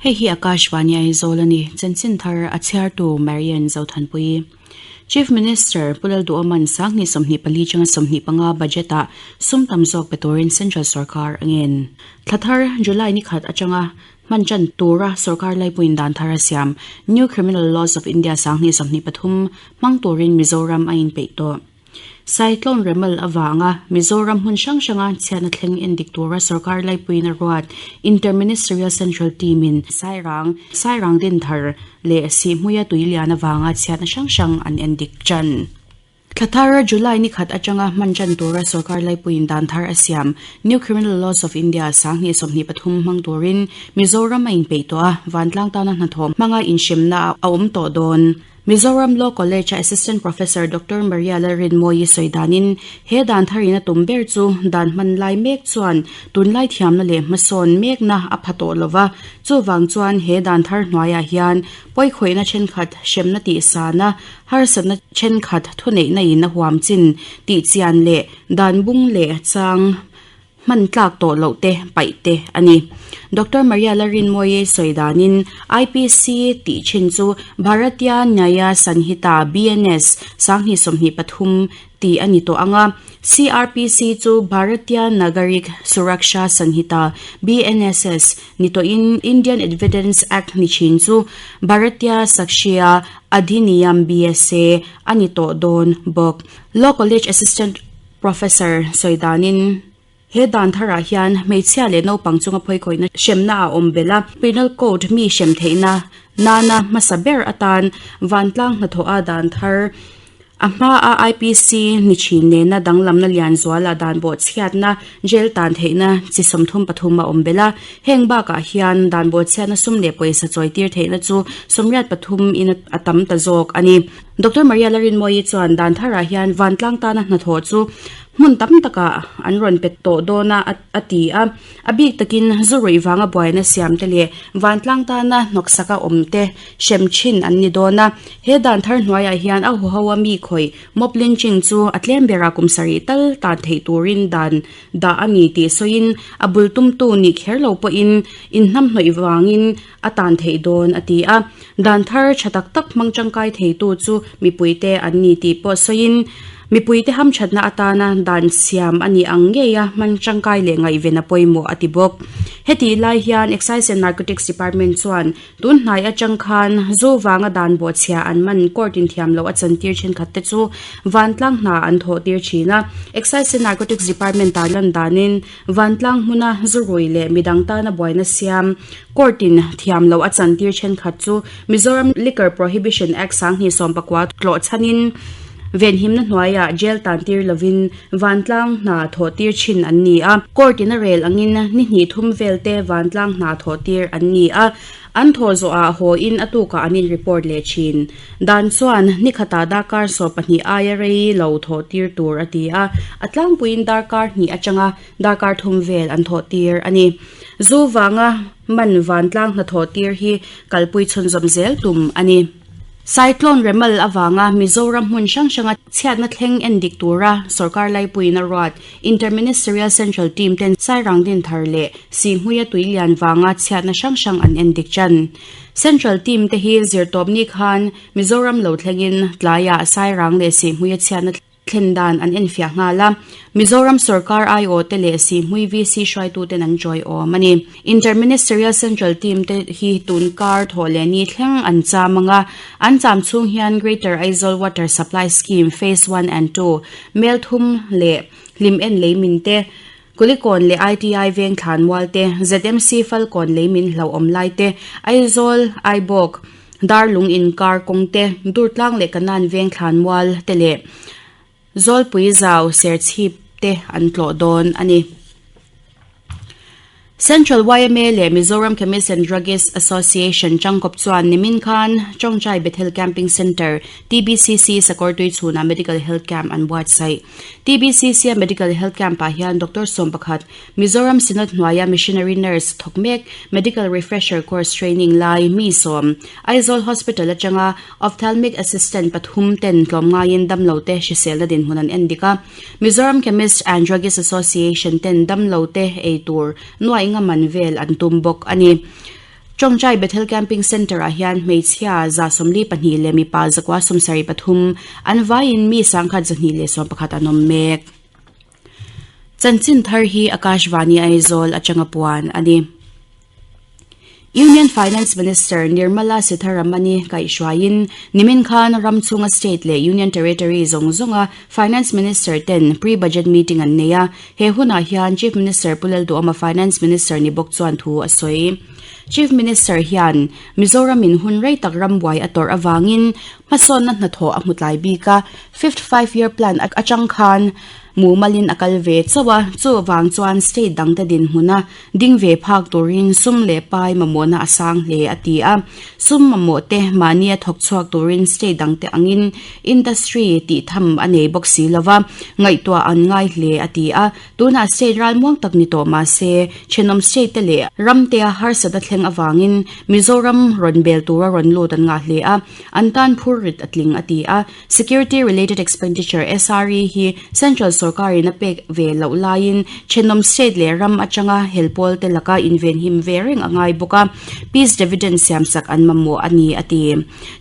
Hei hi Akashvani Aizawl a ni, chanchin thar a chhiartu Marian Zothanpuii. Chief Minister Pu Lalduhawman Sanghnih 24 changa 25 budget ah sum tam zawk pe turin Central Sorkar a ngen. Thla thar July ni khat atanga hman tan tura sorkar laipuiin dan thar a siam New Criminal Laws of India Sanghnih 23 hmang turin Mizoram a inpeih tawh. Cyclone Remal avanga Mizoram hmun hrang hranga chhiatna thleng endik tura sorkar laipuiin a ruat Inter-Ministerial Central Team-in Sairang, Sairang Dinthar leh Sihhmuia Tuilian avanga chhiatna hrang hrang an endik tan. Thla thar July ni khat atanga hman tan tura sorkar laipuiin dan thar a siam New Criminal Laws of India 2023 hmang turin Mizoram a inpeih tawh a, vantlang tana hnathawh hmanga inhremna a awm tawh dawn. Mizoram Law College-a Assistant Professor Doctor Maria Lalrinmawii sawi danin, he dan tharin a tum ber chu dan hman lai mek chuan tunlai thiamna leh hmasawn mekna a pha tawh lo va, chuvang chuan he dan thar hnuaiah hian pawikhawihna thenkhat hremna tihsana harsatna thenkhat thuneihna in a huam chin tihchian leh dan bung leh chang hman tlak tawh loh te paih te a ni. Doctor Maria Larinmoye sawi danin IPC tih thin chu Bharatiya Nyaya Sanhita, BNS, 2023 tih a ni tawh ang a, CrPC chu Bharatiya Nagarik Suraksha Sanhita, BNSS, ni tawhin Indian Evidence Act ni thin chu Bharatiya Sakshya Adhiniyam, BSA, a ni tawh dawn bawk. Law College Assistant Professor sawi danin he dan tharah hian hmeichhia leh naupang chunga phawikawihna hremna a awm belh a, Penal Code mi hrem theihna nana hmasa ber atan vantlang hnathawha dan thar a hmaa IPC ni thin nena danglamna lian zuala dan bawhchhiatna jail tan theihna chi 33 a awm belh a, heng bakah hian dan bawhchhiatna sum leh pawisa chawitir theihna chu 83 in a tam ta zawk a ni. Doctor Maria Larinmawii chuan dan tharah hian vantlang tana hnathawh chu hmun tam takah an rawn pe tawh dawn a a ti a. A bik takin zu ruih vanga buaina siam te leh vantlang tana hnawksaka awm te hrem thin an ni dawn a. He dan thar hnuaiah hian a huho a mi khawih mob lynching chu a tlem berah kum sarih tal tan theih turin dan dah a ni tih sawiin a bul tumtu nih kher lo pawhin inhnamhnawih vangin a tan theih dawn a ti a. Dan thar tha tak tak hmang tangkai theitu chu mipuite an ni tih pawh sawiin, mipuite hamthatna atana dan siam a nih ang ngei a hman tangkai leh ngaihven a pawimawh a ti bawk. Hetih lai hian Excise and Narcotics Department chuan tun hnai atang khan zu vanga dan bawhchhia an man court in thiam loh a chantir thenkhat te chu vantlang hna an thawh tir thin a. Excise and Narcotics Department tarlan danin Vantlang hmuna zu rui leh midang tana buaina siam court in thiam loh a chantir thenkhat chu Mizoram Liquor Prohibition Act 2019 tlawh chhanin venhimna hnuaiah jail tantir lovin vantlang hna thawh tir thin an ni a. Court in a rel angin ni hnih thum vel te vantlang hna thawh tir an ni a. An thawh zawhah haw in a tukah an in report leh thin. Dan chuan ni khatah darkar 12 aia rei lo thawh tir tur a ti a, a tlangpuiin darkar hnih atanga darkar thum vel an thawh tir a ni. Zu vanga man vantlang hnathawh tir hi kalpui chhunzawm zel tum a ni. Cyclone Remal avanga Mizoram hmun hrang hranga chhiatna thleng en dik tura sorkar laipuiin a ruat Inter-Ministerial Central Team ten Sairang Dinthar leh Sihhmuia Tuilian vanga chhiatna hrang hrang an en dik tan. Central Team te hi zirtawpni khan Mizoram lo thlengin tlaiah Sairang leh Sihhmuia chhiatna thlen dan an enfiah nghal a, Mizoram sorkar aiawh te leh Sihhmui VC hruaituten an tawiawm a ni. Inter-Ministerial Central Team te hi tun kar thawh leh ni thleng an cham ang a, an cham chhung hian Greater Aizawl Water Supply Scheme Phase One and Two, Melthum leh Hlim En Leimin te, Kulikawn leh ITI veng thlanmual te, ZMC Falkawn leimin hlauhawm lai te, Aizawl, Aibawk, Darlung inkar kawng te, Durtlang leh Kanan veng thlanmual te leh Zawlpui zau Serchhip te an tlawh dawn a ni. Central yma leh Mizoram Chemist and Druggist Association tangkawp chuan nimin khan Chawngchai Bethel Camping Centre, TBCC, Sakawrtui chhunah Medical Health Camp an buatsaih. TBCC-a Medical Health Camp-ah hian Doctor 11, Mizoram Synod hnuaia Missionary Nurse thawk mek, Medical Refresher Course Training lai mi sawm, Aizawl Hospital atanga Ophthalmic Assistant pathum ten tlawmngaiin damlote hriselna dinhmun an endik a. Mizoram Chemist and Druggist Association ten damlote ei tur nuaih nga man vel an tum bawk a ni. Tawngtai Bethel Camping Centre-ah hian hmeichhia 42 leh mipa 173 an vaiin mi 1211 an awm mek. Chanchin thar hi Akashvani Aizawl atanga puan a ni. Union Finance Minister Nirmala Sitharaman-i kaihhruaiin nimin khan ram chhunga state leh Union Territory zawng zawnga Finance Minister ten pre-budget meeting an nei a, he hunah hian Chief Minister Pu Lalduhawma Finance Minister ni bawk chuan thu a sawi. Chief Minister hian Mizoramin hun rei tak rambuai a tawrh avangin hmasawnna hnathawh a hmu tlai bik a, Fifth Five Year Plan atang khan mumalin a kal ve chauh a, chuvang chuan state dangte dinhmuna ding ve phak turin sum leh pai mamawhna a sang hle a ti a. Sum mamawh te mahnia thawk chhuak turin state dangte angin industry tih tham a nei bawk si lo va, ngaihtuah an ngai hle a ti a. Tunah state ralmuang tak ni tawh mah se, thenawm state te leh ramtea harsat a thleng avangin Mizoram rawn bel tura rawn lut an ngah hle a, an tan phur rit a tling a ti a. Security Related Expenditure, SRE, hi Central sorkarin a pek ve loh laiin thenawm state leh ram atanga helpawl te laka invenhim ve reng a ngai bawk a, peace dividend siamsak an mamawh a ni, a ti.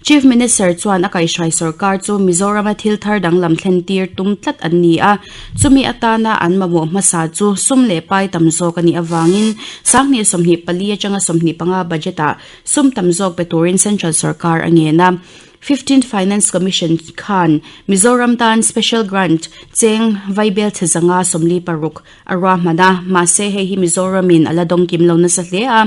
Chief Minister chuan a kaihhruai sorkar chu Mizorama thil thar danglam thlen tir tum tlat an ni a, chumi atana an mamawh hmasa chu sum leh pai tam zawk a nih avangin 2024 atanga 25 budget-ah sum tam zawk pe turin Central sorkar a ngen a. Fifteenth Finance Commission khan Mizoram tan Special Grant cheng vaibel chhe zanga 46 a ruahman a, mahse hei hi Mizoramin a la dawng kim lo nasa hle a.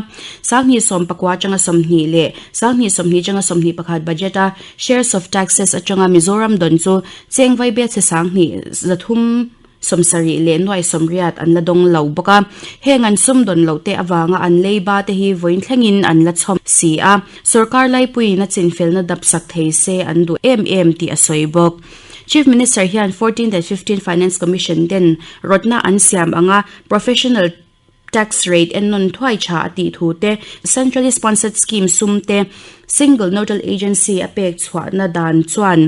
2019 atanga 20 leh 2020 atanga 21 budget a shares of taxes atanga Mizoram dawn chu cheng vaibel chhe 300 7 leh nuai 80 an la dawng lo bawk a. Heng an sum dawn loh te avanga an leiba te hi vawiin thlengin an la chhawm si a, sorkar laipuiin a chinfelna dapsak thei se an duh em em tih a sawi bawk. Chief Minister hian 14th and 15th Finance Commission ten rawtna an siam anga professional tax rate ennawn thuai tha a tih thu te, centrally sponsored scheme sum te single nodal agency a pek chhuahna dan chuan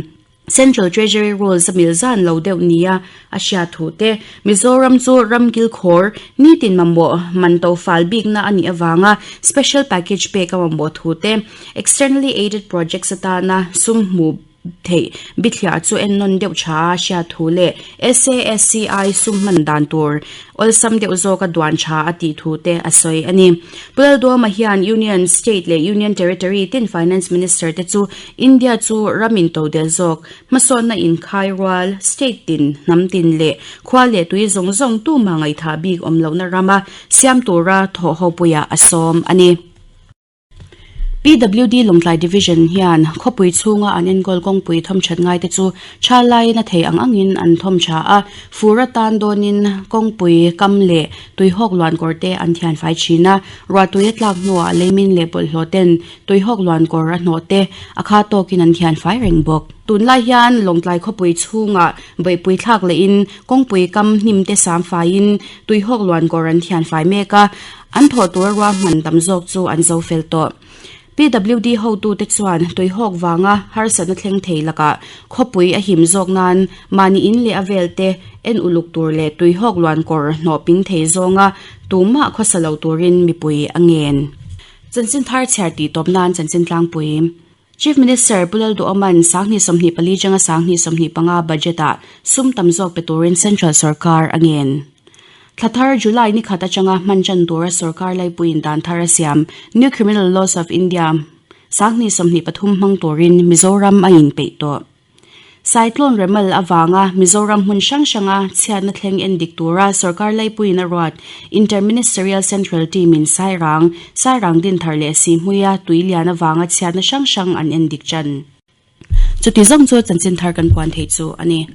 Central Treasury Rules a mil zan lo deuh nia a hriat thu te, Mizoram chu ram kilkhawr nitin mamawh man to fal bikna a nih avanga special package pek a mamawh thu te, externally aided projects atana sum hmuh theih bithliah chu ennawn deuh tha a hriat thu leh SASCI sum hman dan tur Awlsam deuh zawka duan tha a tih thu te a sawi a ni. Pu Lalduama hian Union, State leh Union Territory tin Finance Minister te chu India chu ram intodel zawk, hmasawnna inkhai rual, state tin, hnam tin leh khua leh tui zawng zawng tuma ngaihthah bik awm lohna rama siam tura thawhhopuiah a sawm a ni. PWD Lawngtlai Division hian khawpui chhunga an enkawl kawngpui thawmthat ngaite chu tha laiin a thei ang angin an thawm tha a, fur atan dawnin kawngpui kam leh tuihawk luankawr te an thianfai thin a, ruahtui a tlak hnuah leimin leh bawlhhlawh ten tuihawk luankawr a hnawh te a kha tawkin an thianfai reng bawk. Tunlai hian Lawngtlai khawpui chhungah beihpui thlak lehin kawngpui kam hnim te sam faiin tuihawk luankawr an thianfai mek a, An thawh tura ruahman tam zawk chu an zo fel tawh. PWD hotute chuan tuihawk vanga harsatna thleng thei lakah khawpui a him zawk nan mahni in leh a velte en uluk tur leh tuihawk luankawr hnawh ping thei zawnga tumah khawsa lo turin mipui a ngen. Chanchin thar chhiar tih tawp nan chanchin tlangpui. Chief Minister Pu Lalduhawma'n 2024 atanga 2025 budget-ah sum tam zawk pe turin Central sorkar a ngen. Thla thar July ni khat atanga hman tan tura sorkar laipuiin dan thar a siam New Criminal Laws of India 2023 hmang turin Mizoram a inpeih tawh. Cyclone Remal avanga Mizoram hmun hrang hranga chhiatna thleng en dik tura sorkar laipuiin a ruat Inter-Ministerial Central Team-in Sairang, Sairang Dinthar leh Sihhmuia tui lian avanga chhiatna hrang hrang an en dik tan. Chuti zawng chu chanchin thar kan puan thei chu a ni.